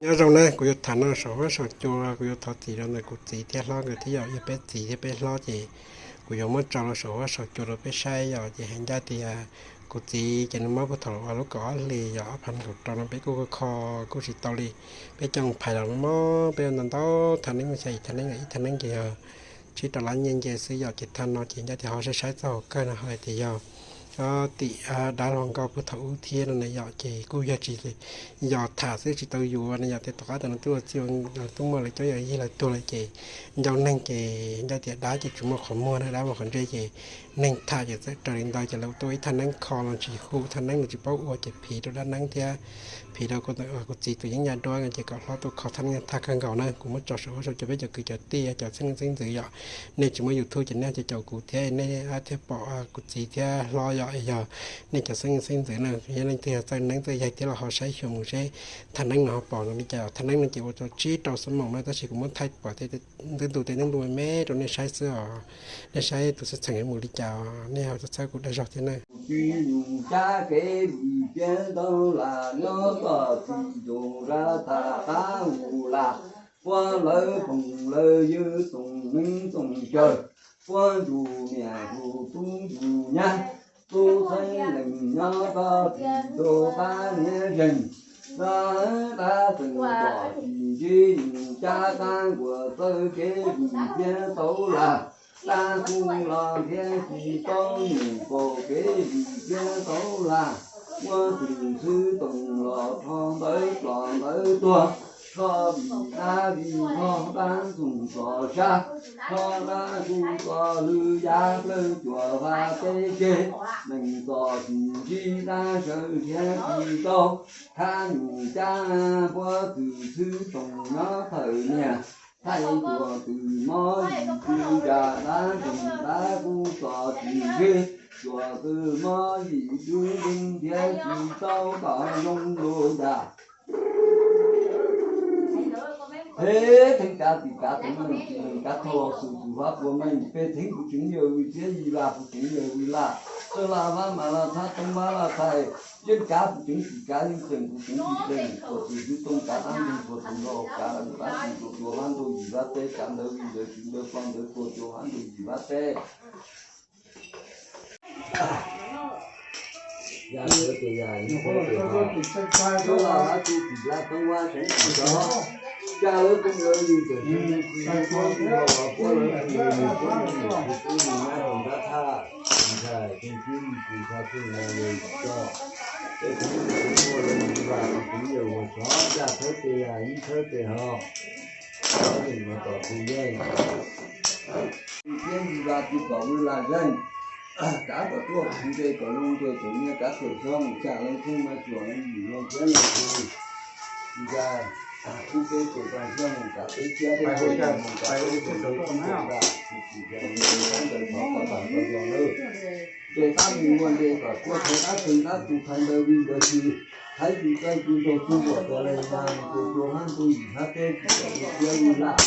Nyob zoo na, kuv yuav tham no saum huab saum cua, kuv yuav thov txim rau ntawm kuv txiv thiab hlob nkawd thiab yom, yog peb txiv thiab peb hlob ces kuv yuav muab tso los saum huab saum cua rau peb saib yom. Ces hais ncaj tias kuv txiv ces nws mob puag thaum uas lub kaum ob hlis yog ob phav nees nkaum rau no peb kuj kho kuj tsis tau li. Peb coj phais los mob, peb ua ntau ntau thaj neeb, xya yim thaj neeb, ib thaj neeb ces yog tsib rau lab nyiaj nce xwb yom. Ces thaj no ces ncaj tias ho saib saib txoj hauv kawg no ho tias yog tim dab hluas nkauj puag thaum ub thiab no na yom. Ces kuj yog tsis, yog tham xwb tsis tau yuav na yom. Tias tom qab tam no twb ua txij, twb muaj lawv cov yawm yij lawv tuag lawm ces ncauj neeg ces ncaj tias dab ces tsis muaj qhov muag na, dab muaj qhov ntsej ces neeg tham ces txawm raws li ntawd ces lawv tuaj ib thaj neeb kho los tsis hu, thaj neeb los tsis paub ua ces phiv rau dab neeb thiab phiv rau kuv txiv tus yeeb yaj duab ces kom hlob tuaj kho thaj neeb thaj kawg nkaus na. Kuv muab tso saum huab saum cua peb cov kwv cov tij cov txheeb leej txheeb ntxwv yom. Nej tsis muaj YouTube ces nej ho caum kuv thiab nej thiaj pom kuv txiv thiab hlob yom. Yog nej cov txheeb leej txheeb ntxwv na, yog leej twg yog txawj neeb txawj yaig thiab los ho saib xyuas mus seb thaj neeb no ho pom zoo li cas. Thaj neeb no ces ua rau tsib rau xuab moos na, tab sis kuv muab thaij pom tej ntu tej ntu me me rau nej saib xwb os. Nej saib tus txheej txheem mus li cas nej ho txhawb kuv dag zog thiab na. Tsis yus cab kev vwm piab ntau las nyob txoj txiv nraug zaj tas qab hus las, puab lawv phoom lawv ywg Txoov Hneev Txoov Cawg, puab ntus niam hu tub ntus nyab, tub txheeb leej nyob txoj txiv nraug qab niam zeeg, txawj dab txeem tsom tsis ntsib yus cab qab nkuas txawj kev vwm piab ntau las, dab qub los thiab tsis tau yus kaum kev vwm piab ntau las, muab txwm xwb toom los rho ntawv plos ntawv tuag, rho vim dab vim vog dab ntxoog txos sab, rho dab kuj txo lwg yav plawg cuam vaj teb tseg, neeg txom tsis ntsib dab sawv thiab tsis tau, thab nyus cab puab txwm xwb toom nyob thawm niag, thaij cuam txwm mob yim tw yam dab ntxoog dab kuj txos tsis ntsib, cuam txwm mob yim dub nkeeg thiab tsis tau tom zoo lus yam. Peb theeb kav tim kav teev, kav thoj los xus xus vab pua meej, peb theeb kuv tseev yawg vwm thiab yim las kuv tseev yawg vwm laj, txawj laj vab mas laj thab toob vab laj thaiv, yeej kav kuv tseev tim kav yeej tseem kuv tseev tim tseem, tuam txwm xwb toom kav dab ntxoog tuam txwm los kav dab ntxoog tuam txwm vab ntug yim vab teb, kav ntawv vim ntawv tsis ntawv plo ntawv tuam txwm vab ntug yim vab teb. Yam ntawd ces yam ib qho ces ho, tub laj vab tub tim laj toob vab seev tim tov, caj lawv toob lawv yws tawm tsis tsis tsis los puab lawv tug lawv yws tub yws tub yws nyab rau nrab thaj, ntshai tug tub yws tsis txha tug na yws tso, tej tug yws tub muaj lawv yws vam tug tub yws ua xov caj thawb ces yam ib thawb ces ho, thawb ces no tom tug yeej. Thiab yim vaj tsis kom vwm lam zeeg, kav kom tuaj kuv nce kom zoo nce tseem nyiaj kav tawm xyov mus xyam leej theej maj cuam leej yim loo thiab leej twg. Ntsa, kuj peb tseem tau xyov mus kav peb thiab peb tseem mus kav peb tseem tau tsis tseem tau, tsis tsis tsis ntawd thov kom tag tau yog lawm. Nce qab mus ua nce kom tuaj thaiv qab tseeg qab tus thaiv ntawd vim ntawd tsis thaiv tsis txawj tsis nrog tug npuam tau leej mas tus tuag hab ntuj yim hab teb tsis kom ua thiab ua laj.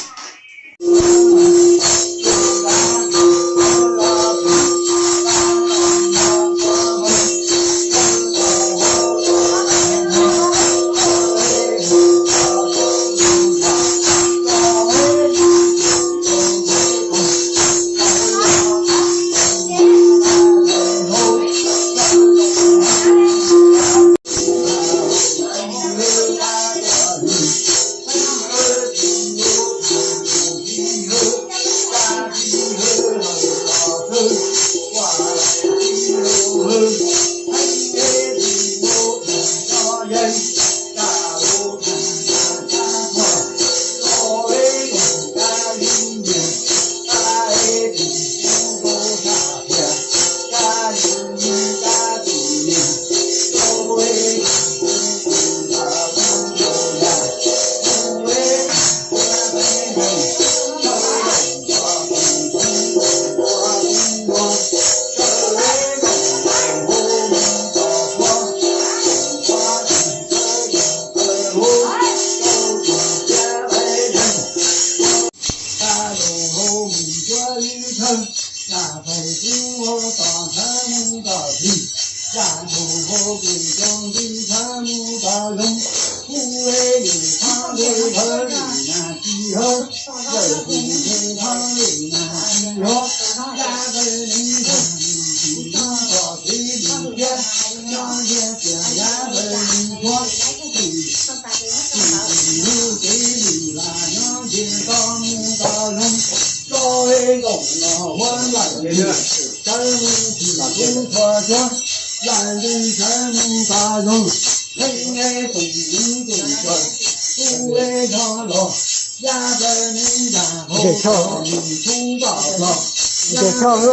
Ntes choj, ntes choj.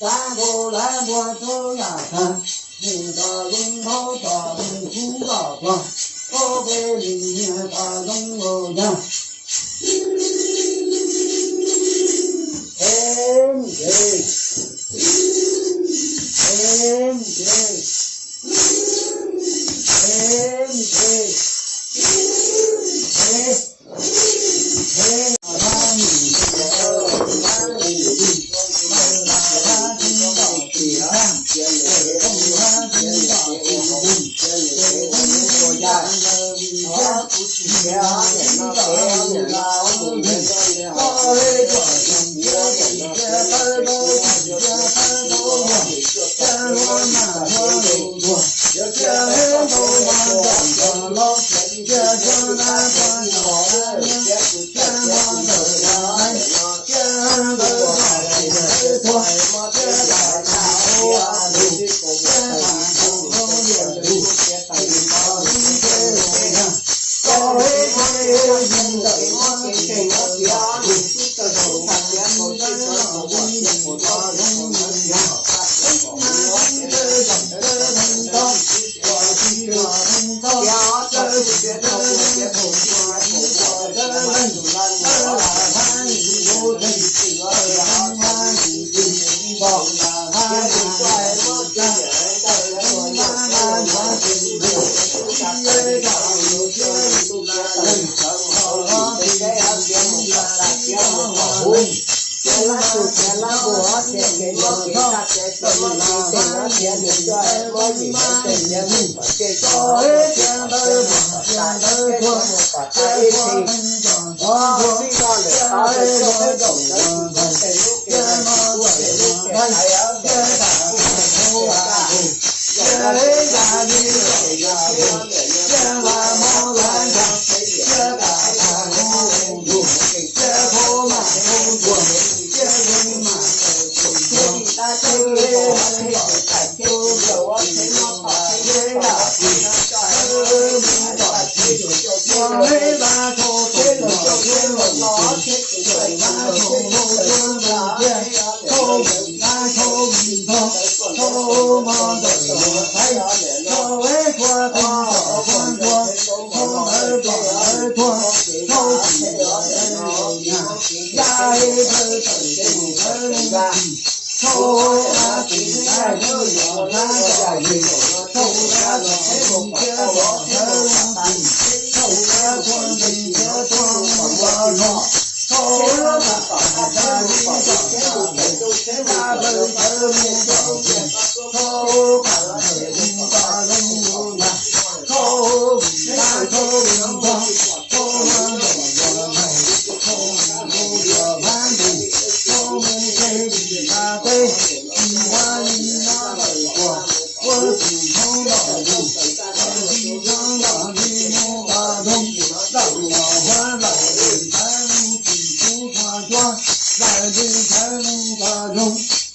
Tsav nkaus lav npua tsaub yam tag, mus tom zoo nphaub tom zoo kub tom pluag, tau peb li nyiag tom zoo los yog. Em, em, em, em, em.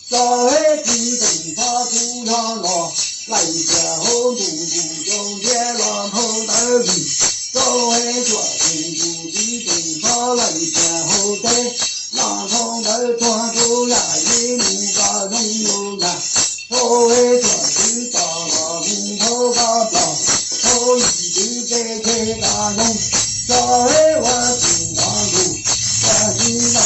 Tso heb txiv teem phob kub nyob los, laim tias hauv ntuj ntuj cov ntiab los nphau ntawv vim. Tso heb cuam txiv ntuj txiv teem phob laim tias hauv teb los nphau ntawv tuag rau yam li mus kom zoo lus yam. Tso heb cuam txiv tos los mus nphau koj plos, nphau yim txwv peb txheb kom zoo. Tso heb ua txwm nrov ntuj,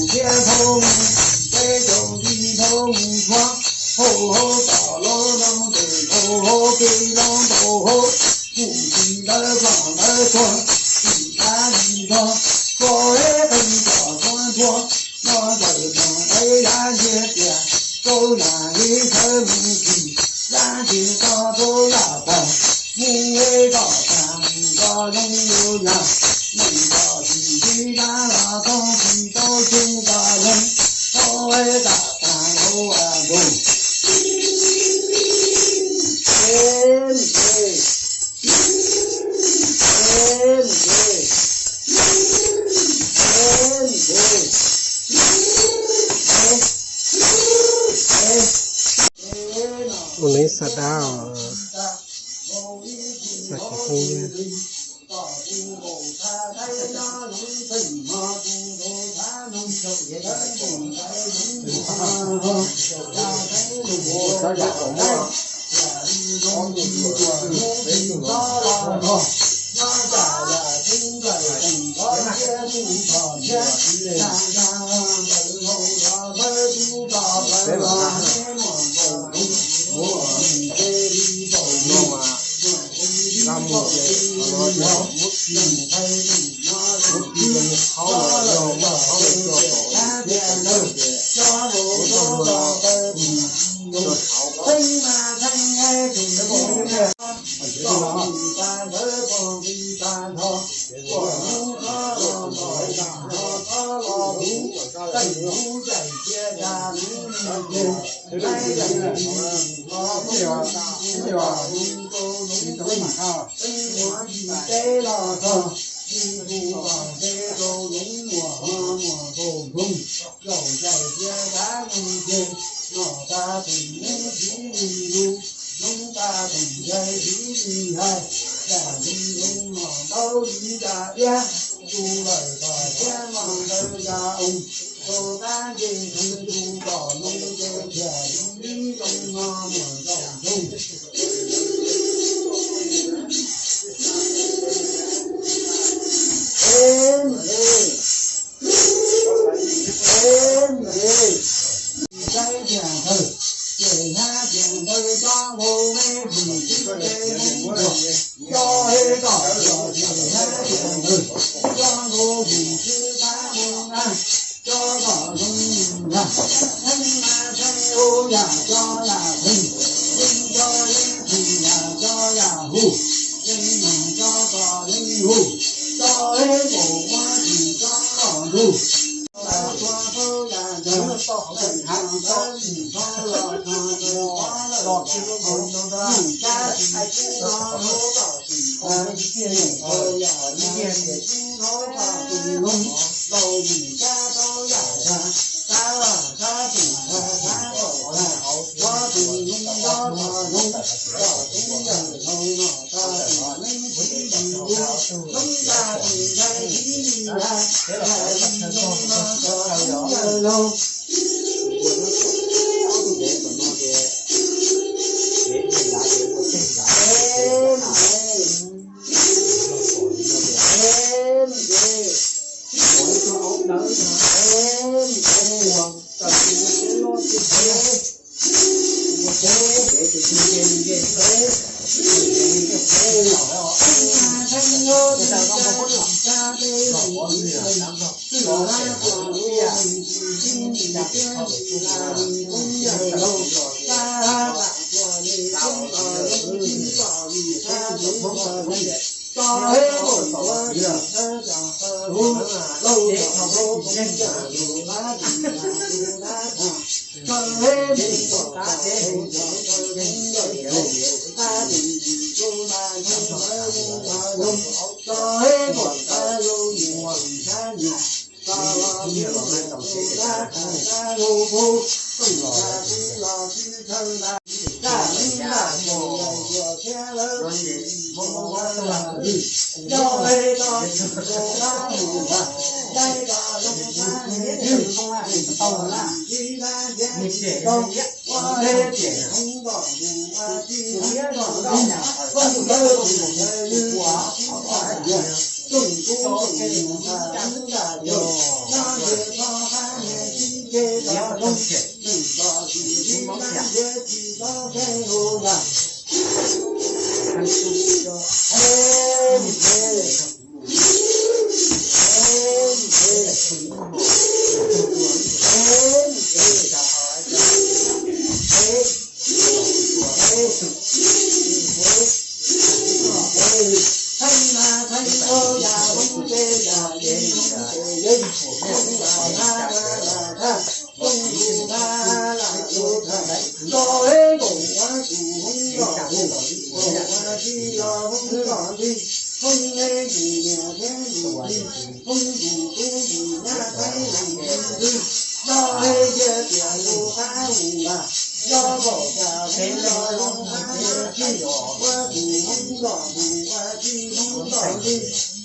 ua txiv nrov ntws, tus caum thiab nphau mus, peb caum txiv nphau mus tshuab, hau hau tom lub loo tes nphau hau peb loo ntaus hau, mus txiv ntawv plos ntawv tuag, txiv kab li nrog, tso heb qee cov txhuab ntxhua, no ntawm plos ntawv yaj ntiag tias, rau yam li sawv mus txim, yaj ntiag tso rau yam pog, mus es kom tag mus kom zoo lus yam, neej kom txim txiv dab los txhob txim tau tsis kom zoo, tau es kom tag los ua ntuj. Ua neej xa dab os, xa tsis pheej yag.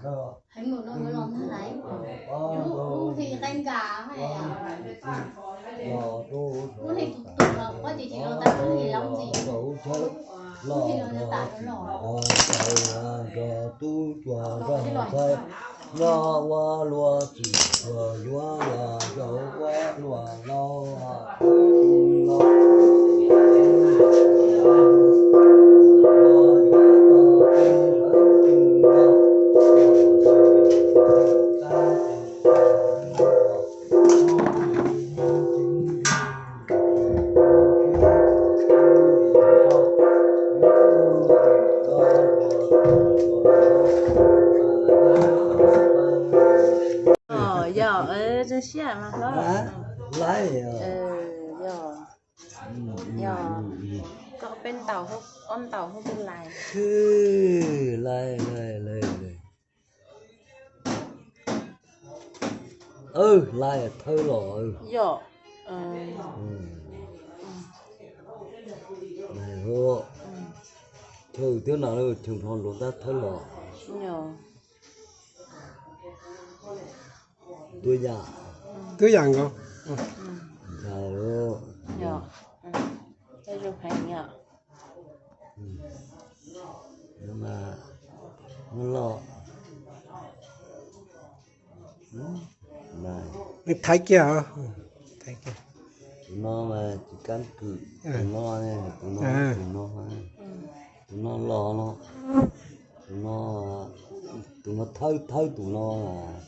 Heev lawm no yuav los ntag lais. Lub hli qee nkas, lub hli tus tus los pob ces tsis los tau lub hli laub ntxiv. Lub hli los nws tam los. Nrog tub cuag nrog ntxhais, nrog ua luag txwm cuag yuav los nrog ua luag laus. Yog, zoo siab mas hlob. Yog, yog, koj peb ntaus, ob ntaus hauv tus lais. Lais, lais, lais. Lais thawb los. Yog. Chaw thiab no, chaw nrho nrov tab thawb los. Yog. Tua yam. Tua yam nkaus. Ntshai. Yog. Zoo heev yom. Muab los. Thaiv kiag, thaiv kiag. Tus no mas tsis kab kwm, tus no, tus no, tus no, tus no los no, tus no, tus no thawb, thawb tus no,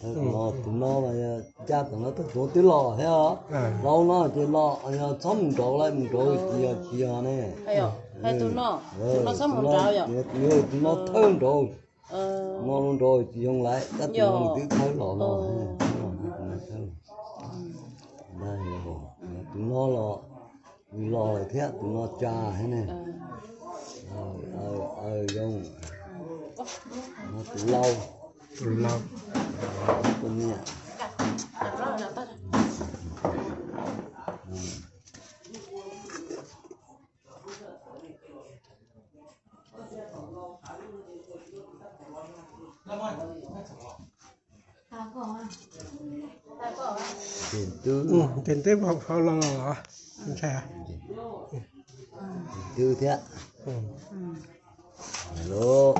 thawb tus no, tus no mas yog ncaj tus no tuaj tuav twb los thiab os. Hlau no ces los, yog txhob mus nraud lawm, mus nraud tsis yog, tsis yog ne. Tus no thawb nraud, no nraud tsis zoo lawm, tab tus no twb thawb los no. Tus no los, los lawm thiab, tus no tsa thiab ne. Zoo. Tus lau, tus lau, tus niam. Tes twb, tes twb hau los los, ntshai. Tes twb thiab. Los.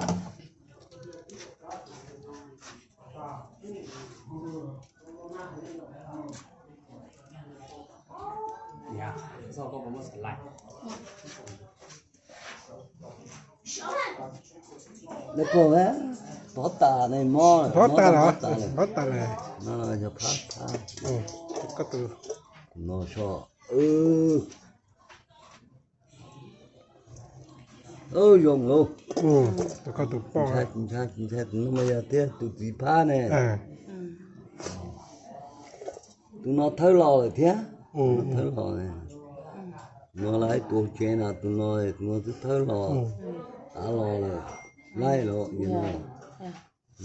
Dab koj, pov tas ne, mob, pov tas lawm, pov tas lawm. No yog phab, phab. Koj tus no so. Zoo lauj. Tus koj tus poj. Ntshai, ntshai, ntshai, tus no mas yog thiab tus txiv phab ne. Tus no thawb los lawm thiab. Thawb los. No lawv ib tus tsev no, tus no, tus no twb thawb los, tav los lawm. Laij los,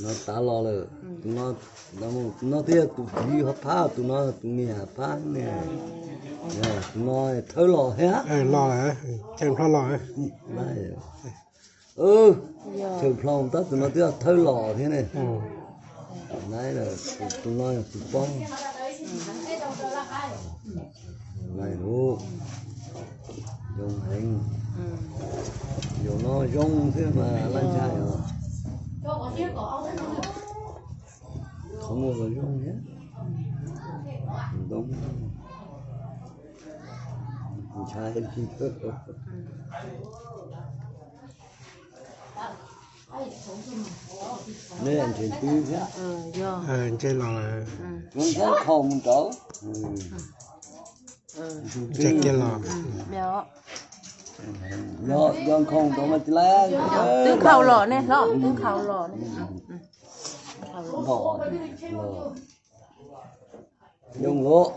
no tav los lawm. Tus no, tus no thiab tus txiv ho phab, tus no tus niam phab ne. Tus no thawb los thiab. Los, chaw nplho los. Chaw nplho tab tus no twb thawb los thiab ne. Tus no tus poj. Zoo heev. Yus no zoo thiab mas laj ntshai os. Qhov muag los zoo thiab. Ntoo ntshai li. Nej ntse twb thiab. Ntse los lawm. Muab nqaij qhau mus nraud. Ntse kiag los. Yog, yog nkhaus nraud mas tsis laib. Twb nkhaus los ne hlob, twb nkhaus los ne. Nkhaus los. Zoo lawm.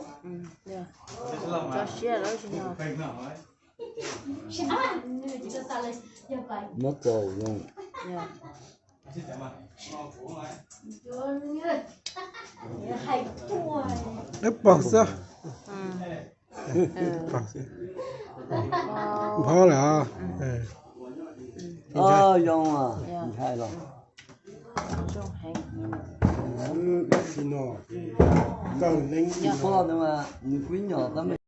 Tso siab lawm tsis yog. Muab txaus zoo. Dawb paug xwb. Nphob lawm. Zoo, ntshai los. Ib txhis no kawg leej txhis no. Nws kuj nyom tab meeg.